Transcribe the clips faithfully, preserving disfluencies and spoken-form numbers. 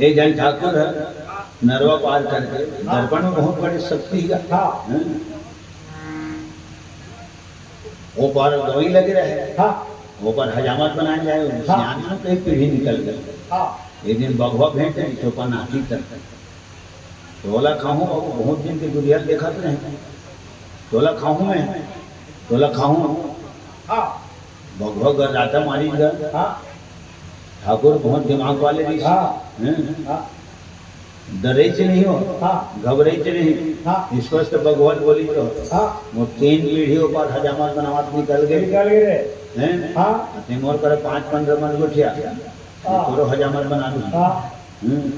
एक झन ठाकुर ह नरवा पार करके, हाँ। दर्पण में बहुत बड़े शक्ति हे। हाँ। हैं? वो पार गवई लगे रहे। हाँ। वो पार हजामत बनाए जाए, हाँ। सियान में कई पीढ़ी निकल गई। हाँ। एक दिन बघवा भेंट है, चोपन हाथी तक। तोला खाहूं बाबू, बहुत दिन के दुरिहा देखत रहे। तोला खाहूं मैं, तोला खाहूं। हाँ। बघवा गर्राता मारी गा। हाँ। ठाकुर बहुत दिमाग वाले रहिस। हाँ। हैं? हाँ। डरेच नहीं हो, हाँ। घबरेच नहीं। हाँ। स्पष्ट बघवा ल बोलिस तो। हाँ। वो तीन पीढ़ी ऊपर हजामत बनावत निकल गए। निकल गए रे। हैं? हाँ। अते मोर करे पाँच पंद्रह मन गोठिया। हाँ। तोरो हजामत बना दूं। हाँ। हम्म।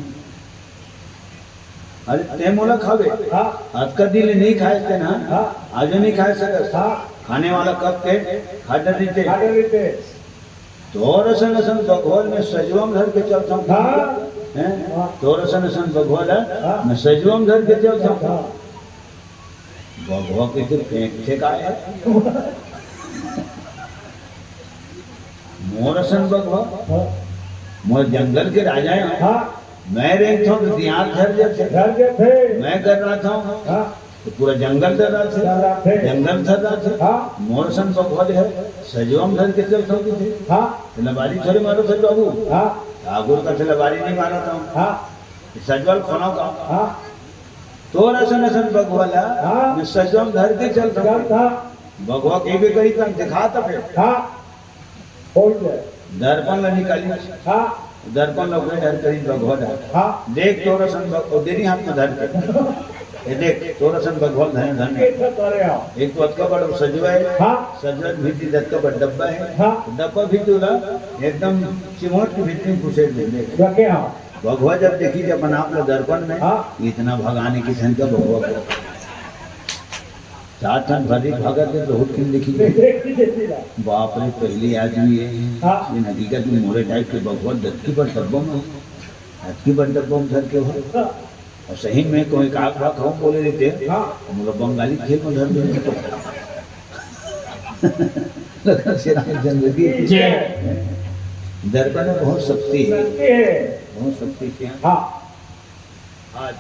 अरे, तैं मोला खाबे? हाँ। अतका दिन ले नहीं खाए थे ना? हाँ। आजो नहीं खाए सकस? हाँ। खाने वाला कब के खा डरिस ते। खा डरिस ते। तोर असन असन बघवा ल मैं सजवा म धर के चलथंव। हाँ। हैं? हाँ। तोर असन असन बघवा ल हाँ। मैं सजवा म धर के चलथंव। हाँ। बघवा के तो फेंक थे काय हे? मोर असन बघवा? हाँ। मोर जंगल के राजा हे। हाँ। मैं रेंगथंव तो दियार झर जाथे। झर जाथे। मैं गर्राथंव हाँ। तो पूरा जंगल डर्राथे। डर्राथे। जंगल थर्राथे। हाँ। मोर असन बघवा ल सजवा म धर के चलथंव कथे। हाँ। ते लबारी थोरे मारथस बाबू। हाँ। ठाकुर कथे लबारी नहीं मारत हंव। हाँ। सजवा ल खोना का। हाँ। तोर असन असन बघवा ल हाँ। मैं सजवा म धर के चलथंव। चलथंव। बघवा कहिबे करिस त देखा त फेर। हाँ। हो जाए। दर्पण ल निकालिस। हाँ। दर्पण ल ओकरे डहर करिस बघवा डहर। हाँ। देख तोर असन बघ-, ओ देरी हाथ में धर के। ये देख, तोर असन बघवा ल धन धन हे। एक तो करे आओ। एक तो अतका बड़ सजवा हे। हाँ। सजवा के भीतरी अतका बड़ डब्बा हे। हाँ। डब्बा भीतरी ला एकदम चिमोट के भीतरी घुसेड़ दे, देख। रखे आओ। बघवा जब देखिस अपन आप ल दर्पण में, हाँ। इतना भगाने की संख्या बघवा को। चार ठन भरी भागत हे, बहुत किन देखिस। देखिस, देखिस ला। बाप रे, पहली आदमी हे। हाँ। ये हकीकत में मोरे टाइप के बघवा डबकी पर डब्बा में, डबकी पर डब्बा में धर के हो। हाँ। अउ सही में कोई काग भाग हम बोले रहिते, हाँ। हम लोग बंगाली खेल में धर देते। लखन श्री रामचंद्र की जय। दर्पण में बहुत शक्ति हे। शक्ति हे। बहुत शक्ति हे। हाँ। आज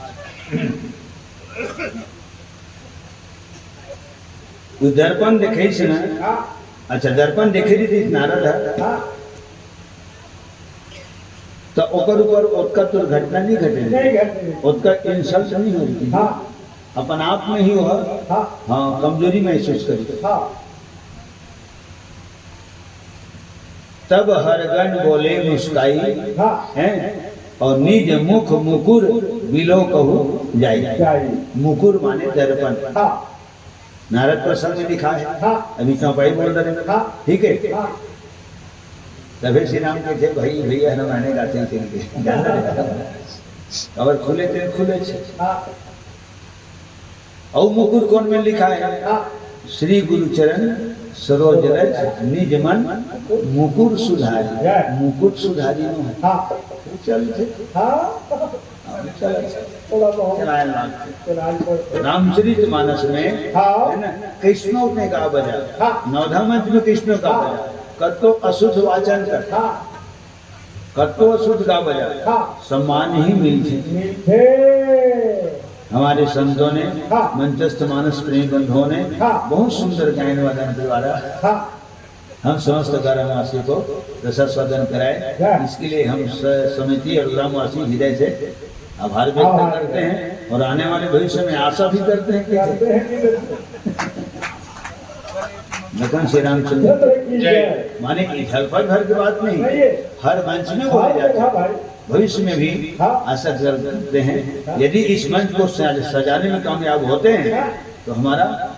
वो दर्पण देखे से ना, हाँ। अच्छा, दर्पण देखे रहिस नारद ह। हाँ। त ओकर ऊपर ओतका दुर्घटना नहीं घटे। नहीं घटे। ओतका insult नहीं होय। हाँ। अपन आप में ही हो, हाँ। हाँ, कमजोरी महसूस करी। हाँ। तब हर गण बोले मुस्काई, हाँ। हैं, और निज मुख मुकुर बिलो कहु जाई। जाई। मुकुर माने दर्पण। हाँ। नारद प्रसंग में लिखा है। हाँ। अभी चौपाई बोल रहे हैं। हाँ। ठीक है? हाँ। तभी श्री राम के थे, "भाई, भैया, हम आने गाते हैं तेरे के।" और खुले थे, खुले थे। हाँ। अउ मुकुर कौन में लिखा है? हाँ। श्री गुरु चरण सरोज रज निज मन मुकुर सुधारी। जय। मुकुट सुधारी में है। हाँ। चल थे। हाँ। हाँ, चल। थोड़ा बहुत। चलाए लाग थे। चलाए पर। रामचरित मानस में, हाँ। है ना, कृष्णो ने गा बजा। हाँ। नवधा मंच में कृष्णो गा हाँ। बजा। कतो अशुद्ध वाचन कर। हाँ। कतो अशुद्ध गा बजा। हाँ। सम्मान ही मिलथे। मिलथे। हमारे संतों ने, हाँ। मंचस्थ मानस प्रेम बंधुओं ने हाँ। बहुत सुंदर गायन वादन के द्वारा हाँ। हम समस्त ग्रामवासियों को रसास्वादन कराए। हाँ। इसके लिए हम स-, समिति और ग्रामवासी हृदय से आभार व्यक्त आभार करते हैं और आने वाले भविष्य में आशा भी करते हैं कि करते हैं कि लखन श्री रामचंद्र की जय। जय। माने इधर पर घर की बात नहीं, नहीं है। हर मंच में बोले हर जाते जगह हैं। भाई। भविष्य में भी हाँ। आशा करते हैं, हाँ। यदि इस मंच को सज-, सजाने में कामयाब होते हैं, हाँ। तो हमारा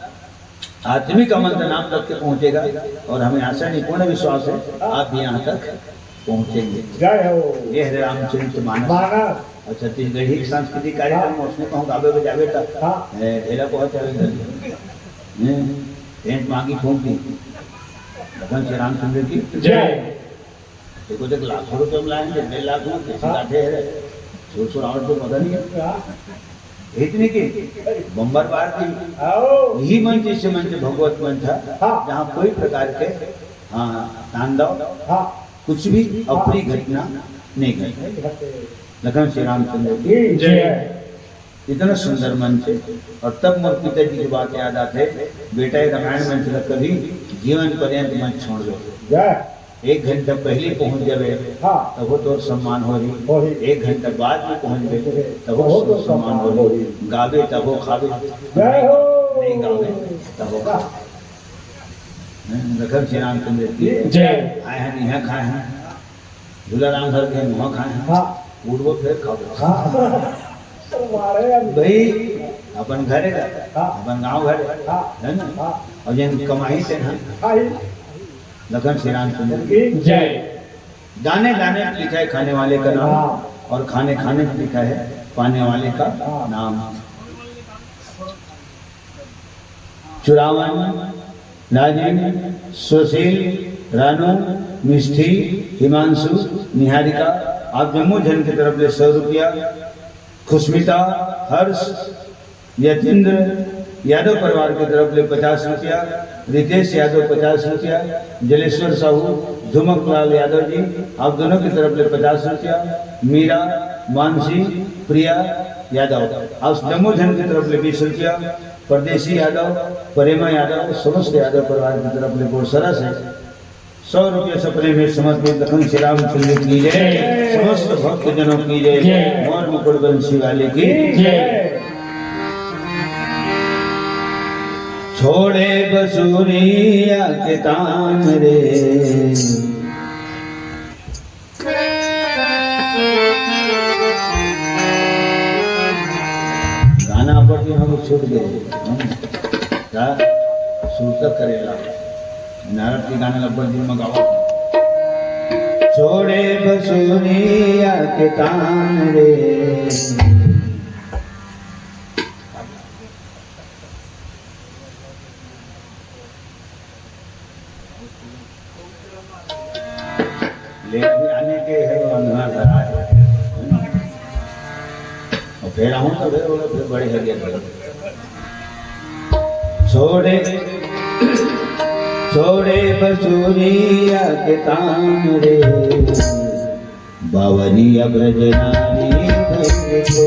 आत्मिक आमंत्रण आप तक के पहुंचेगा और हमें आशा नहीं, पूर्ण विश्वास है, हाँ। आप भी यहाँ तक पहुंचेंगे। जय हो। ये है रामचरित मानस। मानस। और छत्तीसगढ़ी सांस्कृतिक कार्यक्रम हाँ। उसमें कहूँ गावे बजावे तक हाँ। ए, ढेला पहुंच जावे घर में। हैं? टेंट मांगी फूंक दी। भगवान श्री रामचंद्र की जय। देखो, देख, लाखों रुपए में लाएंगे, डेढ़ लाख में कैसे हाँ। लाते हैं? सोच, सोच, और तो पता नहीं है। हाँ। इतनी की बम्बर बार की आओ। यही मंच, इसे मंच भगवत मंच था, हाँ। जहाँ कोई प्रकार के, हाँ, तांडव, हाँ। कुछ भी अप्रिय घटना नहीं गए। लखन श्री रामचंद्र की जय। इतना सुंदर मंच है। और तब मोर पिताजी की बात याद आते, बेटा, ये रामायण मंच ला कभी जीवन पर्यंत मत छोड़ दो। जय। एक घंटा पहले पहुंच जावे, हाँ। तब वो तोर सम्मान हो रही। हो रही। एक घंटा बाद में पहुंच गए, तब वो तोर सम्मान हो रही। गावे तब वो खावे। जय हो। नहीं गावे तब वो खावे। हैं? लखन श्री रामचंद्र की जय। आए हैं, यहाँ खाए हैं। झूलाराम सर के मुँह खाए हैं। हाँ। उठबो फिर खाबो। हाँ। मारे यार। भाई, अपन घरे का, हाँ। अपन गाँव घरे, हाँ। है ना? हाँ। और जिन कमाई से ना, हाँ। लखन श्री रामचंद्र की जय। दाने दाने पे लिखा है खाने वाले का नाम, हाँ। और खाने खाने पे लिखा है पाने वाले का हाँ। नाम। चुरावन, राजीव, सुशील, रानू, मिष्ठी, हिमांशु, निहारिका, आप जम्मो झन के तरफ ले सौ रुपया, खुशमिता, हर्ष, यतीन्द्र यादव परिवार के तरफ ले पचास रुपया, रितेश यादव पचास रुपया, जलेश्वर साहू, धुमक लाल यादव जी, आप दोनों की तरफ ले पचास रुपया, मीरा, मानसी, प्रिया यादव, आप जम्मो झन की तरफ ले बीस रुपया, परदेसी यादव, प्रेमा यादव, समस्त यादव परिवार की तरफ ले बहुत सरस है। सौ रुपये सपने में समर्पित लखन श्री रामचंद्र की जय, समस्त भक्तजनों की जय, जय। मोर मुकुट बंसी वाले की जय। छोड़े बसुरिया के तान रे। गाना अब्बड़ दिन हम छूट गए। हम का सुर तक करेला। नारद के गाना अब्बड़ दिन में गावा। छोड़े बसुरिया के तान रे। ले अभी आने के है, वो अंधना घर आए। और फिर आऊँ तो फिर वो लोग फिर बड़े हरिया बड़े। छोड़े, छोड़े बसुरिया के तान रे। बावरिया ब्रज नारी भई को,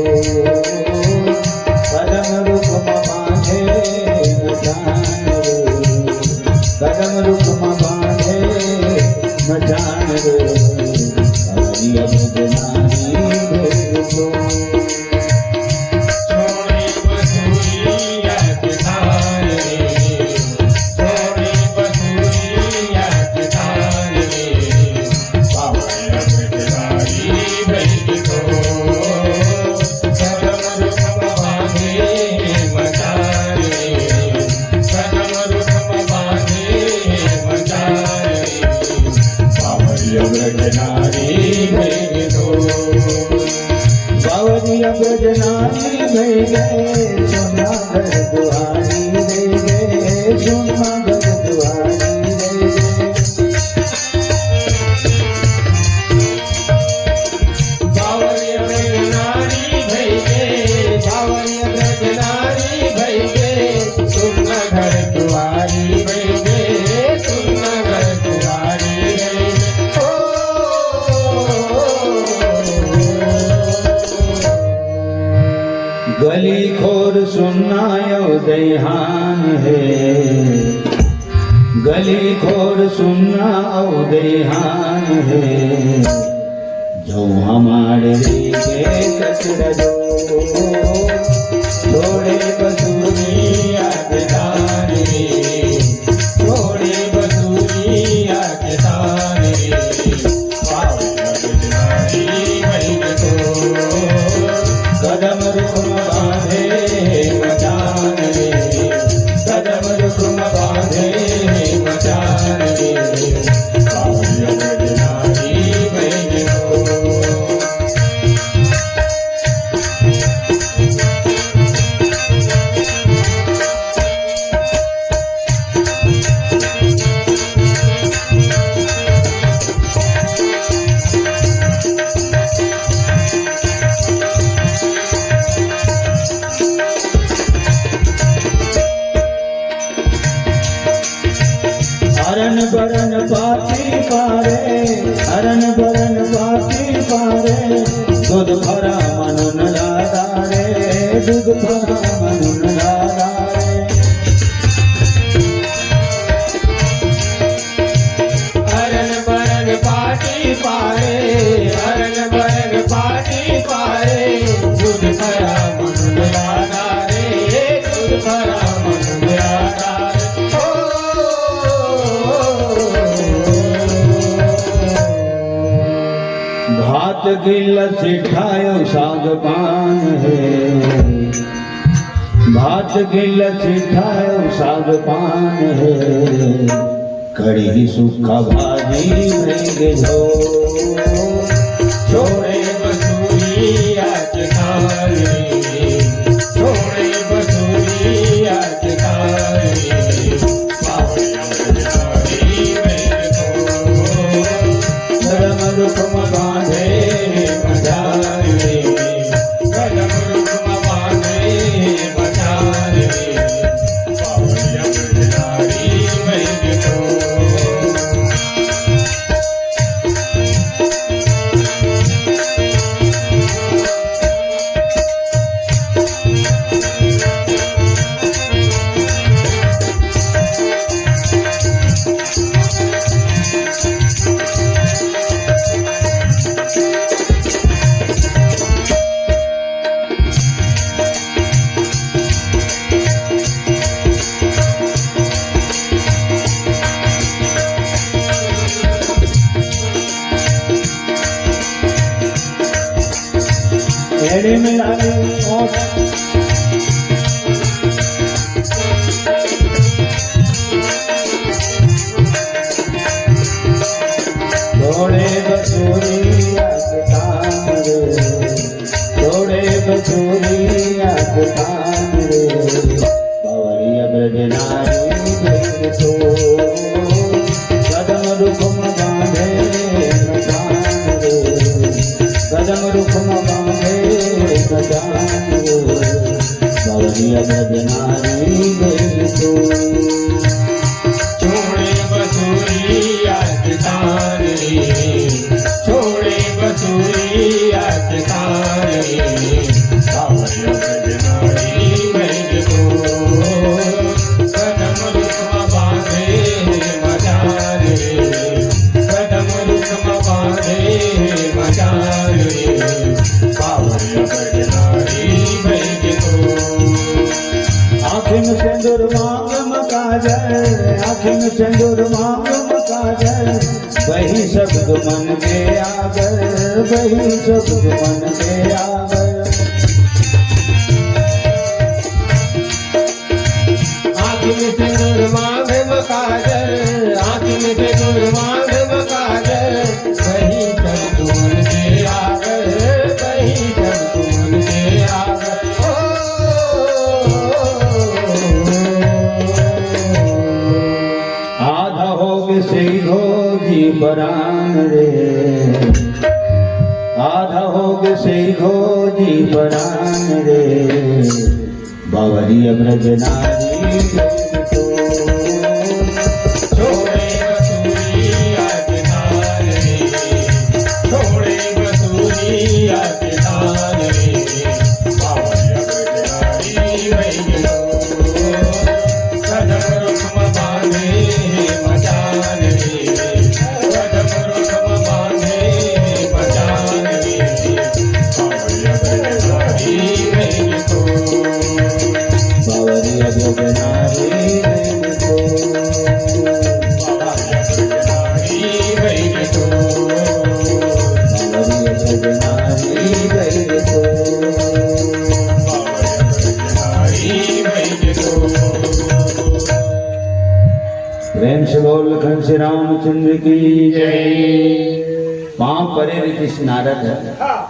कदम रुकम बांधे न जान रे, कदम रुकम बांधे न जान रे, बावरिया ब्रज नारी भई को। बावरिया ब्रज नारी भई गए, सोना घर दुआरी भई गए, सोना घर दुआरी भई गए। बावरिया ब्रज नारी भई गए, बावरिया ब्रज नारी भई गए, सोना घर दुआरी भई गए, सोना घर दुआरी भई गए। ओ। गली खोर सुन्ना अउ दइहान हे, गली खोर सुन्ना अउ दइहान हे। जो हमारे के कचरा दो, छोड़े बसुरिया के तान रे, छोड़े बसुरिया के तान रे। कदम रुकम बांधे मचान रे, कदम रुकम बांधे मचान रे, बावरिया ब्रज नारी भई गए। दूध भरा मनुन लादा रे, दूध भरा मनुन लादा रे। अरन बरन पाटी पारे, अरन बरन पाटी पारे, दूध भरा मनुन लादा रे, दूध भरा मनुन लादा रे। ओ, भात गिल सिठायो साग पान हे, भात गिल सिठायो साग पान हे, कढ़ी सुक्खा भाजी भेज दो। छोड़े बसुरिया के तारे, छोड़े बसुरिया के तारे, बावरिया बजारी में तो। कदम रुकम बांधे बाजार रे, कदम रुकम बांधे बाजार रे, बावरिया बजारी में तो। एड़ी मिला दे ओठ। छोड़े बसुरिया के तान रे, छोड़े बसुरिया के तान रे। बावरिया ब्रज नारी भेद तो। कदम रुकम बांधे मचान रे, कदम रुकम बांधे मचान रे, बावरिया ब्रज नारी भेद तो। छोड़े बसुरिया के तान रे, छोड़े बसुरिया के तान रे, बावरिया ब्रज नारी भेद तो। कदम रुकम बांधे मचान रे, कदम रुकम बांधे मचान रे, बावरिया ब्रज नारी भेद तो। आँखिन सिंदूर मांग म काजर, आँखिन सिंदूर मांग म काजर, बही शब्द मन के आगर, बही शब्द मन के आगर। आँखिन सिंदूर मांग म काजर, आँखिन सिंदूर मांग म काजर, बही शब्द मन के आगर, बही शब्द मन के आगर। ओ, आधा होगे सही हो जी परान रे, आधा होगे सही हो जी परान रे, बावरिया ब्रज नारी भेद तो। छोड़े बसुरिया के तान रे, छोड़े बसुरिया के तान रे, बावरिया ब्रज नारी भेद तो। कदम रुकम बांधे मचान रे, कदम रुकम बांधे मचान रे, बावरिया ब्रज नारी भेद तो। बावरिया ब्रज नारी भेद तो। बावरिया ब्रज नारी भेद तो। बावरिया ब्रज नारी भेद तो। प्रेम से बोल लखन श्री रामचंद्र की जय। पांव परे रहितिस नारद ह। हाँ।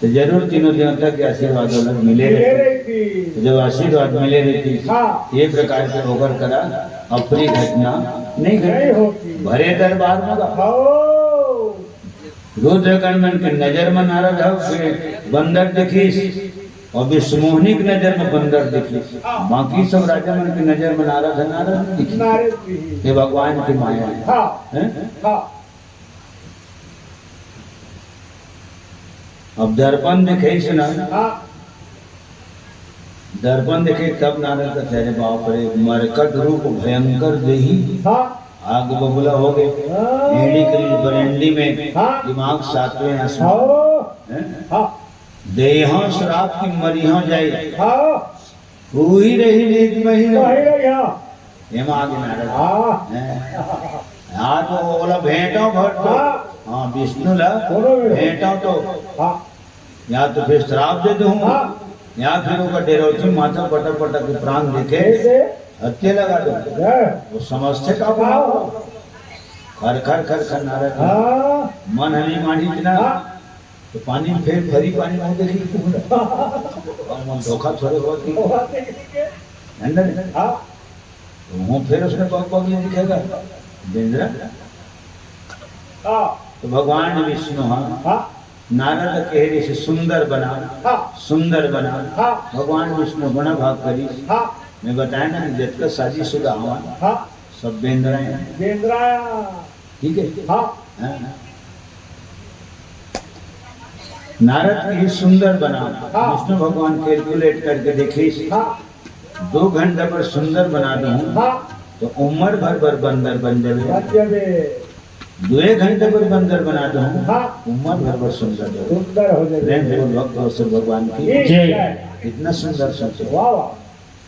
तो जरूर तीनों देवता के आशीर्वाद ओला मिले मिले रहितिस। रहितिस। तो जब आशीर्वाद मिले रहितिस, हाँ। ये प्रकार के ओकर करा अप्रिय घटना नहीं घटी। नहीं होती। भरे दरबार में बा। हाँ। रुद्रगण मन के नजर म नारद ह बंदर देखिस, अउ विश्वमोहनी के नजर म बंदर देखिस। हाँ। बाकी सब राजा मन के नजर म नारद ह नारद नहीं दिखिस। नारद नहीं। ये भगवान की माया है। हाँ। हैं? हाँ। अब दर्पण देखे से ना, हाँ। दर्पण देखे तब नारद कहथे, "अरे बाप रे, मरकट रूप भयंकर देही।" हाँ। आग बबूला हो गए। हाँ। एड़ी करी बरंडी में, हाँ। दिमाग सातवें आसमान। हाँ। हैं? हाँ। देहा श्राप की मरिहा जाए। हाँ। हुई रही नींद में ही। वही रही, हाँ। एमा आगे नारद। हाँ। हैं? हाँ, तो ओला भेंटो भर तो। हाँ। हाँ, विष्णु ला कोनो भी हो। भेंटो तो। हाँ। या तो फिर श्राप दे दूँ, हाँ। या फिर ओकर डेरौची माथा पटक पटक के प्राण देके कैसे? हत्या लगा दो। जय। वो समझते का हाँ। बनाओ? खर खर खर खर नारद। हाँ। मन हनी मानी इतना। हाँ। तो पानी में फेर फरी पानी में देखी। और मन धोखा थोड़े होती। होती नहीं है। है ना? हाँ। तो वो फिर उसमें पग पग नहीं दिखेगा। बेंदरा। हाँ। तो भगवान विष्णु, हाँ। हाँ। नारद कहे, "जैसे सुंदर बना, हाँ। सुंदर बना।" हाँ। भगवान विष्णु बना भाग करी। हाँ। मैं बताया ना कि जतका शादीशुदा हवा, हाँ। सब बेंदरा हैं। बेंदरा। ठीक है? हाँ। हाँ। नारद की सुंदर बना, हाँ। विष्णु भगवान कैलकुलेट करके देखिस, हाँ। दो घंटा पर सुंदर बना दूँ, हाँ। तो उम्र भर भर बंदर बन जावे। बन जावे। दो एक घंटा पर बंदर बना दूँ, हाँ। उम्र भर भर सुंदर हो जावे। सुंदर हो जावे। प्रेम पूर्वक कौशल भगवान की जय। जय। इतना सुंदर सोचे। वाह, वाह।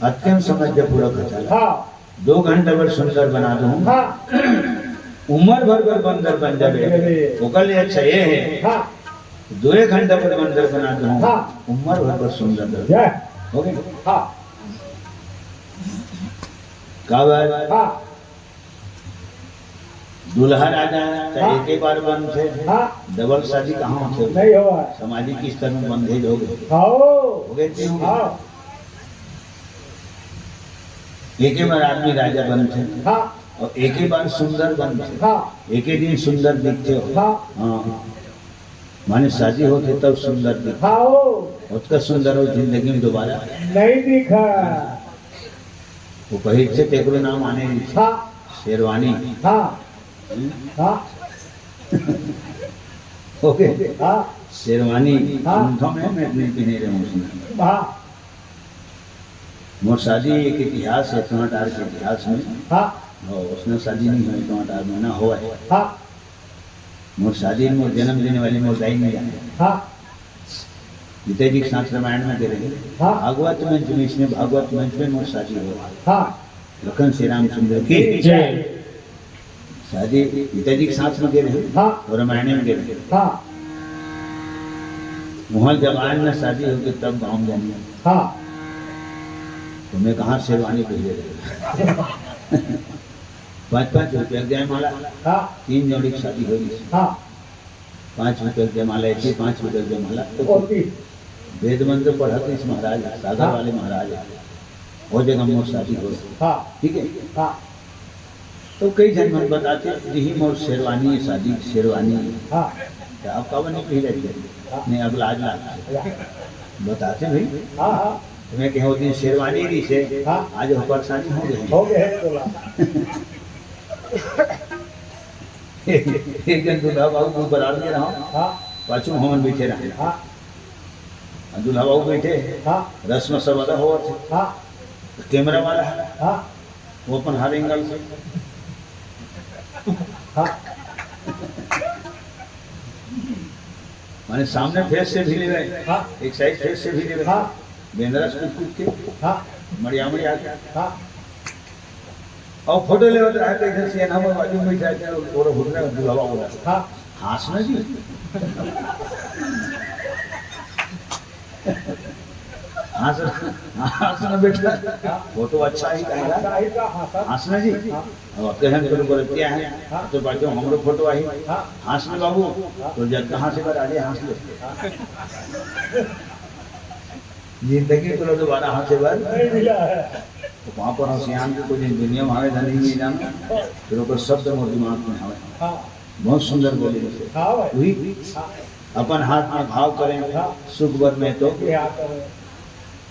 अत्यंत समझ के पूरा करता है। हाँ। दो घंटा पर सुंदर बना दूँ, हाँ। उम्र भर भर बंदर बन जावे। बन जावे। ओकर लिए अच्छा ये है, हाँ। दो एक घंटा पर बंदर बना दूँ, हाँ। उम्र भर भर सुंदर हो जावे। जय। हो गई? हाँ। का बात? हाँ। दूल्हा राजा त हाँ। एके बार बनथे, हाँ। डबल शादी कहाँ होथे? नहीं होवय। सामाजिक स्तर में बंधेज हो गए। हाँ। हो गए थे, हो गए। हाँ। एके बार आदमी राजा बनथे हाँ। और एके बार सुंदर बनथे। हाँ। एके दिन सुंदर दिखथे हो। हाँ। हाँ। माने शादी होथे तब सुंदर दिखथे। हाँ, हो। ओतका सुंदर हो जिंदगी में दोबारा नहीं दिखा। वो पहिर से तेकरो नाम आने नहीं। हाँ। शेरवानी। हाँ। हम्म? हाँ। ओके। हाँ। शेरवानी। हाँ। हम तो मैं, मैं नहीं पहने रहे हूँ उसमें। हाँ। मोर शादी एक इतिहास है, इतना टार के इतिहास में। हाँ। और उसने शादी नहीं हुई, इतना टार में ना हुआ है। हाँ। मोर शादी में मोर जन्म देने वाली मोर दाई नहीं जाने। हाँ। पिताजी के साथ रामायण में गे रहे। हाँ। भागवत मंच में, इसमें भागवत मंच में मोर शादी हुआ। हाँ। लखन श्री रामचंद्र की जय। शादी पिताजी के साथ में गे रहे। हाँ। और रामायण में गे रहे। हाँ। वहाँ जब आए ना शादी होके तब गाँव में जाने। हाँ। तो मैं कहाँ शेरवानी पहले रहे। पाँच पाँच रुपया के जयमाला। हाँ। तीन जोड़ी की शादी हो गई। हाँ। पाँच रुपया के जयमाला, एक ही पाँच रुपया के जयमाला। तो और भी। वेद मंत्र पढ़त इस महाराज, सागर हाँ। वाले महाराज, वो जगह मोर शादी हो। हाँ। ठीक है? हाँ। तो कई झन मन बताथे, "जी मोर शेरवानी है, शादी शेरवानी है।" हाँ। तो आप काबर नहीं पहले थे? हाँ। नहीं, अब लाज लागथे। हाँ। बताथे भाई। हाँ, हाँ। तो मैं कहे, "वो दिन शेरवानी रहिसे, हाँ। आज वो परेशानी हो गई।" हो गए है तोला। एक दिन दूल्हा बाबू को बरात में रहा, हाँ। पाछू हमन बैठे रहे। हाँ। दूल्हा बाबू बैठे, हाँ। रस्म सब अदा होवत हे। हाँ। तो कैमरा वाला है, हाँ। वो अपन हर एंगल से। हाँ। माने सामने फेस से भी लेवे, हाँ। एक साइड फेस से भी लेवे। हाँ। बेंदरा से कूद कूद के, हाँ। मड़िया मड़िया के। हाँ। और फोटो लेवत रहे तो इधर से ना, वो बाजू में बैठा है, और उठ रहा है, बुलावा हो रहा है। हाँ। हाँस ना जी। हाँस, हाँस ना बेटा। हाँ। फोटो अच्छा ही आएगा। अच्छा ही का, हाँ, सर। हाँस ना जी। हाँ। अब आपके हम करो गलतियाँ हैं, हाँ। तो बाजू हमरो फोटो आई। हाँ। हाँस ना बाबू, हाँ। तो जब कहाँ से कर आगे हाँस ले। हाँ। जिंदगी तो दोबारा हाँसे बर नहीं मिला है। तो वहाँ पर हम सियान के कुछ दुनिया में हमें धनी नहीं जाना, फिर ओकर शब्द मोर दिमाग में हवे। हाँ। बहुत सुंदर बोले उसे। हाँ भाई। वही हाँ। अपन हाथ में घाव करें, हाँ। सुख बर में तो। ये हाथ करें।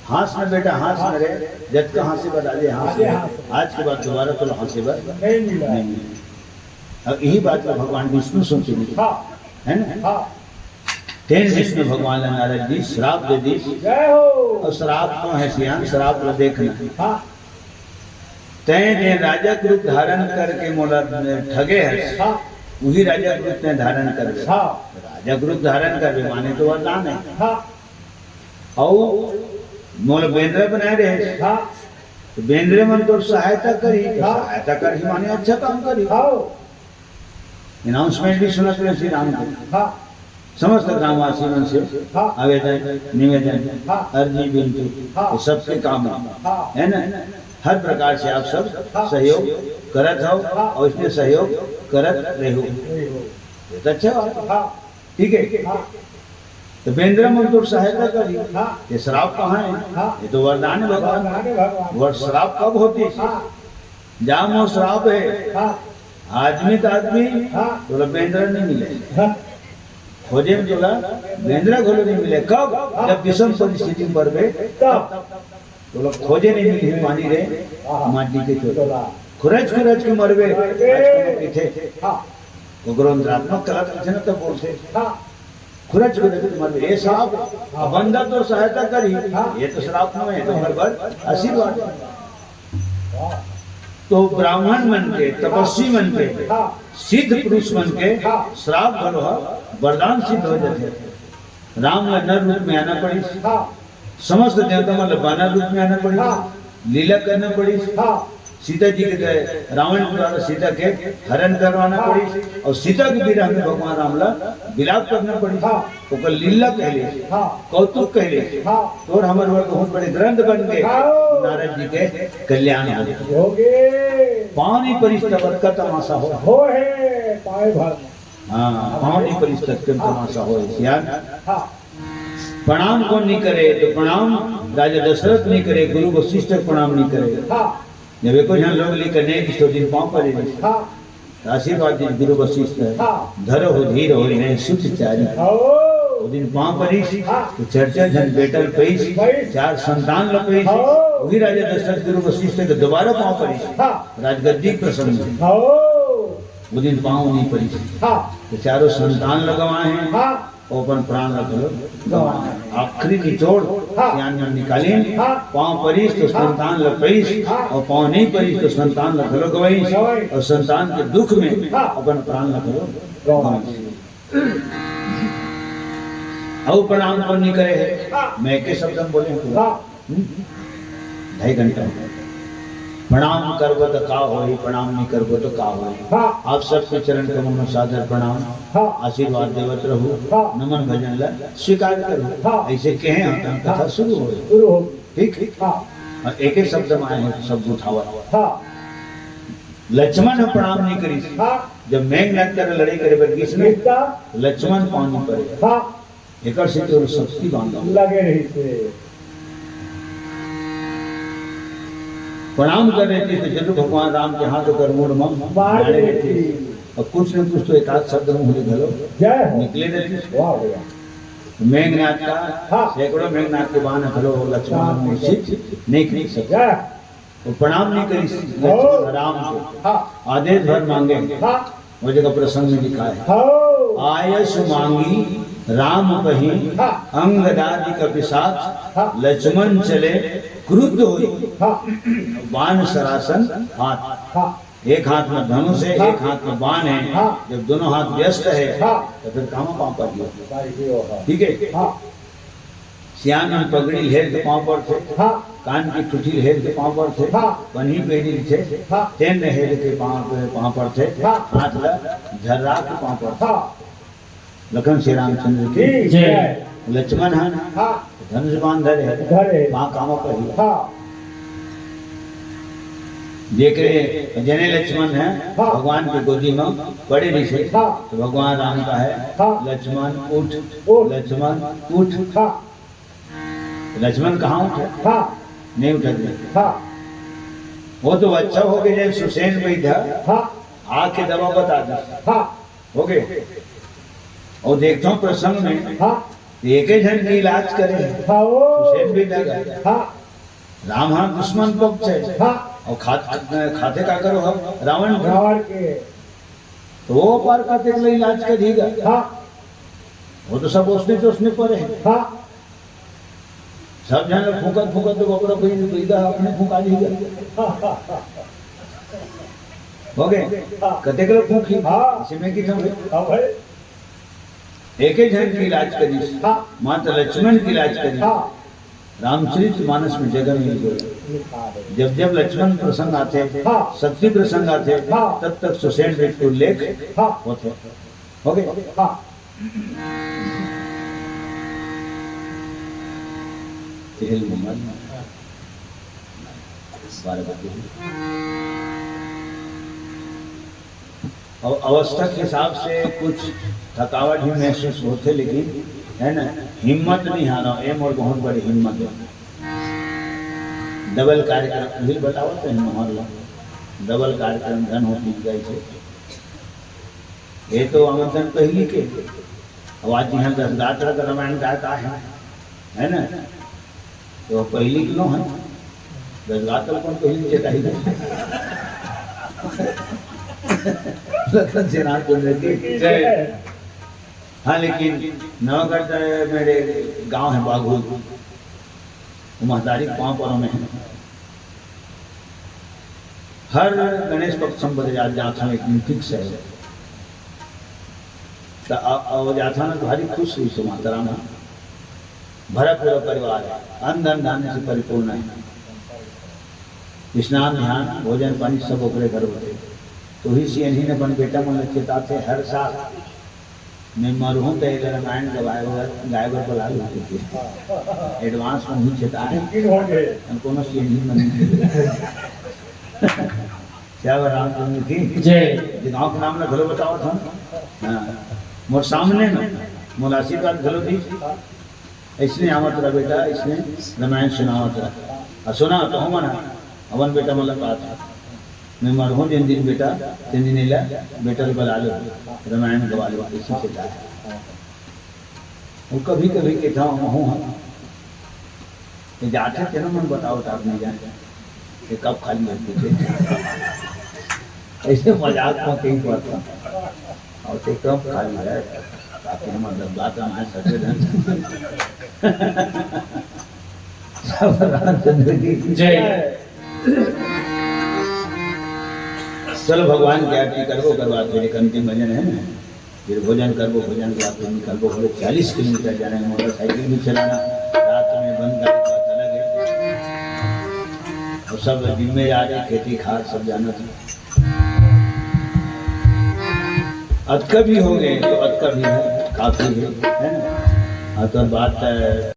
हाँस न बेटा, हाँस न रे, जतका हाँसे बर आजे हाँस आजे ले। हाँस। आज के बाद दोबारा तो हाँसे बर नहीं मिला। नहीं मिला। अब यही बात को भगवान विष्णु सोचे नहीं। हाँ। है ना? हाँ। तेन विष्णु भगवान ला नारद जी श्राप दे दिस। जय हो। अउ श्राप तो हे सियान, श्राप ला देखना। हाँ। तैं जे राजा के रूप धारण करके मोला ठगे हस, हाँ। उही राजा के रूप तैं धारण करबे। हाँ। राजा के रूप धारण करबे माने तो वरदान हे। हाँ। अउ मोला बेंदरा बनाए रहे। हाँ। तो बेंदरे मन तोर सहायता करही, तो हाँ। सहायता करही माने अच्छा काम करही। हाँ। अनाउंसमेंट भी सुनत रहे श्री राम के। हाँ। समस्त ग्रामवासी मन से हाँ। आवेदन, निवेदन, हाँ। अर्जी, विनती, हाँ। ये सबके काम हे, हाँ। हे ना? हर प्रकार से आप सब हाँ। सहयोग करत हव हाँ। अउ इसमें सहयोग करत रहो। रहो। ये तो अच्छा बात हे। हाँ। ठीक हे? हाँ। तो बेंदरा मन तोर सहायता करही। हाँ। ये श्राप कहाँ हे? हाँ। ये तो वरदान हे भगवान। वरदान हे भगवान। अउ श्राप कब होतिस? हाँ। जा मोर श्राप हे। हाँ। आदमी तो आदमी, हाँ। तोला बेंदरा नहीं मिले। हाँ। खोजे में तोला बेंदरा घलो नहीं मिले। कब? हाँ। जब विषम परिस्थिति में परबे, तब। तब। तोला खोजे नहीं मिलही पानी रे, हाँ। माटी के चोला। खुरच खुरच के मरबे, मरबे। आज कोनो कहिथे। हाँ। ओकरो अंतरात्मा कला कहिथे ना, तब बोलथे। हाँ। खुरच खुरच के मरबे, ये श्राप हे। हाँ। बंदा तोर सहायता करही, हाँ। ये तो श्राप नोहे, ये तो हर बार आशीर्वाद हे। हाँ। तो ब्राह्मण मन के, तपस्वी मन के, हाँ। सिद्ध पुरुष मन के हाँ। श्राप घलो ह वरदान सिद्ध हो जाथे। राम ला नर रूप में आना पड़िस। हाँ। समस्त देवता मन ला बानर रूप में आना पड़िस। हाँ। लीला करना पड़िस। हाँ। सीता जी के, रावण के द्वारा सीता के हरण करवाना हाँ। पड़िस अउ सीता के विरह में भगवान राम ला विलाप करना पड़िस। हाँ। ओकर लीला कहले, हाँ। कौतुक कहले, हाँ। तोर हमर बर बहुत बड़े ग्रंथ बन गे, हाँ। नारद जी के कल्याण हो गे। हो गे। पाँव नहीं परिस तब अतका तमाशा हो। हो हे, पाँव भर। हाँ, पाँव नहीं परिस तब अतका तमाशा हो, सियान। हाँ। प्रणाम कोन नहीं करे, तो प्रणाम राजा दशरथ नहीं करे, गुरु वशिष्ठ के प्रणाम नहीं करे। हाँ। जब एको झन लोग लेकर नहीं दिस, तो दिन पाँव परे। हाँ। आशीर्वाद दिस गुरु वशिष्ठ हे। हाँ। धरहु धीर होई हैं सुत चारी। ओ। ओ दिन पाँव परिस, हाँ। तो चार चार झन बेटा ल पइस, पइस। चार संतान ल पइस। ओ। वही राजा दशरथ गुरु वशिष्ठ के दोबारा पाँव परिस। हाँ। राजगद्दी के प्रसंग में। ओ। ओ दिन पाँव नहीं परिस। हाँ। तो चारों संतान ल गंवाए हे। हाँ। अउ अपन प्राण ल घलो गंवाए। आखिरी निचोड़ हाँ। सियान मन निकालिन, हाँ। पाँव परिस तो हाँ। संतान ल पइस, हाँ। अउ पाँव नहीं परिस तो संतान ल घलो गंवाइस, गंवाइस। अउ संतान के दुख में हाँ। अपन प्राण ल घलो गंवाइस। गंवाइस। अउ प्रणाम कोन नहीं करे हे? हाँ। मैं एके शब्द में बोले हँव। हाँ। हम्म? ढाई घंटा हो गया। प्रणाम करबो तो का होई, प्रणाम नहीं करबो तो का होई। हाँ। आप सबके चरण कमल में सादर प्रणाम, हाँ। आशीर्वाद देवत रहू, हाँ। नमन भजन ला स्वीकार करू। हाँ। ऐसे कहे हम, हम कथा हाँ। शुरू हो। शुरू हो। ठीक? हाँ। अउ एक ही शब्द में आए हैं, सब उठावत। हाँ। लक्ष्मण ह प्रणाम नहीं करिस। हाँ। जब मेघनाथ कर लड़ाई करे बर गिस ने, गीता। लक्ष्मण पाँव नहीं परे। हाँ। एकर से केवल शक्ति बांधा। लगे रहिस हे। प्रणाम करे रहिस त जरूर भगवान राम के हाथ ओकर मुड़ म मार मारे रहिस। रहिस। अउ कुछ न कुछ तो एक आध शब्द मुंह ले घलो जय हो। निकले रहिस। वाह भैया। मेघनाथ का हाँ। सैकड़ों मेघनाथ के बाण घलो लक्ष्मण हाँ। मूर्छित नहीं कर सके। जय। वो प्रणाम नहीं करिस लक्ष्मण राम के। हाँ। आदेश भर मांगे। हाँ। वो जगह प्रसंग में लिखा है। हाँ। आयस मांगी राम कहीं हाँ। अंगदादि कपि साथ हाँ। लक्ष्मण चले क्रुद्ध होई। हाँ। बाण सरासन हाथ। हाँ। एक हाथ में धनुष है, हाँ। एक हाथ में बाण है। हाँ। जब दोनों हाथ व्यस्त है, हाँ। तो फिर कामा पापा जी हो। भाई जी हो, हाँ। ठीक है? हाँ। सियान मन पगड़ी ल हेर के पाँव परथे, हाँ। कान के ठुठी ल हेर के पाँव परथे, हाँ। पनही पहिरे रहिथे, हाँ। तेन ल हेर के पाँव, पाँव परथे, हाँ। हाथ ल झर्रा के पाँव परथे। हाँ। लखन श्री रामचंद्र की जय। लक्ष्मण ह हाँ। धनुष बाण धरे हे, धरे। पाँव कामा पही। हाँ। जेकरे जने लक्ष्मण ह हाँ। भगवान के गोदी म पड़े रहिथे, हाँ। तो भगवान राम कहे, हाँ। लक्ष्मण उठ, उठ। लक्ष्मण उठ। हाँ। लक्ष्मण कहाँ उठे? हाँ। नहीं उठे थे। हाँ। वो तो अच्छा हो गया जब सुसेन बैठा, हाँ। आके दवा बता दी। हाँ। हो गए। अउ देखथंव प्रसंग में हाँ। एक ही जन के इलाज करे हे। हाँ, ओ। सुसेन बैठा का। हाँ। राम ह दुश्मन पक्ष हे। हाँ। अउ खात-, खाथे काकर हो? रावण के। रावण के। तो वो पर कतेक ले इलाज करिगा। हाँ। वो तो सब ओसने के ओसने परे हे। हाँ। सब झन ल फूंकत फूंकत तो बबरा भाई तो इधर अपने फूंका दी गया। हो गए। हाँ। कतेक ल फूंकी? हाँ। इसे मैं किथंव भाई। हाँ भाई। एक ही झन के इलाज करिस। हाँ। मात्र लक्ष्मण के इलाज करिस। हाँ। रामचरित मानस में जगह मिल गई। लिखा है। जब जब लक्ष्मण प्रसंग आथे, हाँ। शक्ति प्रसंग आथे, हाँ। तब तब सुषेण ऋषि के उल्लेख हाँ। होथे। हो गए? हाँ। तेल मोमन बारह बजे। और अवस्था के हिसाब से कुछ थकावट भी महसूस होथे, लेकिन है ना, हिम्मत नहीं हारव, ये मोर बहुत बड़ी हिम्मत हे। डबल कार्यक्रम भी बतावत हे मोहर ला, डबल कार्यक्रम धन हो पी गए थे। ये तो आमंत्रण पहली के, अब आज यहाँ दस गात्र का रामायण गायक आए हैं, है ना? तो पहली के नो है, दस गात्र कौन पहली चेताई दे? रतन सेना चंद्र की जय। हाँ, लेकिन नवागढ़ मेरे गांव है बाघुल, वो महतारी पांव परों में है। हर गणेश पक्ष हम बदे जा-, जाथन, एक दिन फिक्स है। त अ-, अ-, वो जाथन ना, भारी खुश हुई सो माता राम। भरा पूरा परिवार है, अन्न धन धान्य से परिपूर्ण है। स्नान ध्यान भोजन पानी सब ओकरे घर होथे। तो ही सियनहिन अपन बेटा मन ल चेताथे हर साल। मैं मरहूं त एला रामायण गवाए बर, गाए बर बला लो कहिके। एडवांस में ही चेताए। बुकिंग हो गए। हम कोनो सियनहिन मन नहीं। क्या रामचंद्र की जय। ये गांव के नाम ला घलो बतावत हंव। हाँ। मोर सामने में मोला आशीर्वाद घलो दी। अइसने आवत रह बेटा, अइसने रामायण सुनावत रह। अउ सुना तो हमन ह, अपन बेटा मन ल कहत हंव, मैं मरहूं जेन दिन बेटा, तेन दिन एला बेटा ल बला लो, रामायण गवा लो, अइसे चेताए। अउ कभी-कभी कहिथंव महूं ह, ये जाथे तेनो मन बतावत नहीं जाए, ये कब खाली होथे। अइसे मजाक में कहीं पड़ता। अउ ते कब खाली हे, ताकि हमर दस बात हम सके धन। सब रामचंद्र की जय। चलो भगवान की आरती करबो, ओकर बाद फिर एक अंतिम भजन है ना, फिर भोजन करबो, भोजन के बाद फिर निकलबो। बोले चालीस किलोमीटर जाना है, मोटरसाइकिल भी चलाना, रात में बंद गाड़ी बात अलग है। और सब जिम्मेदारी खेती खार सब जाना था। अतका भी हो गए तो अतका भी है, काफी है, है ना? और तो बात, अ,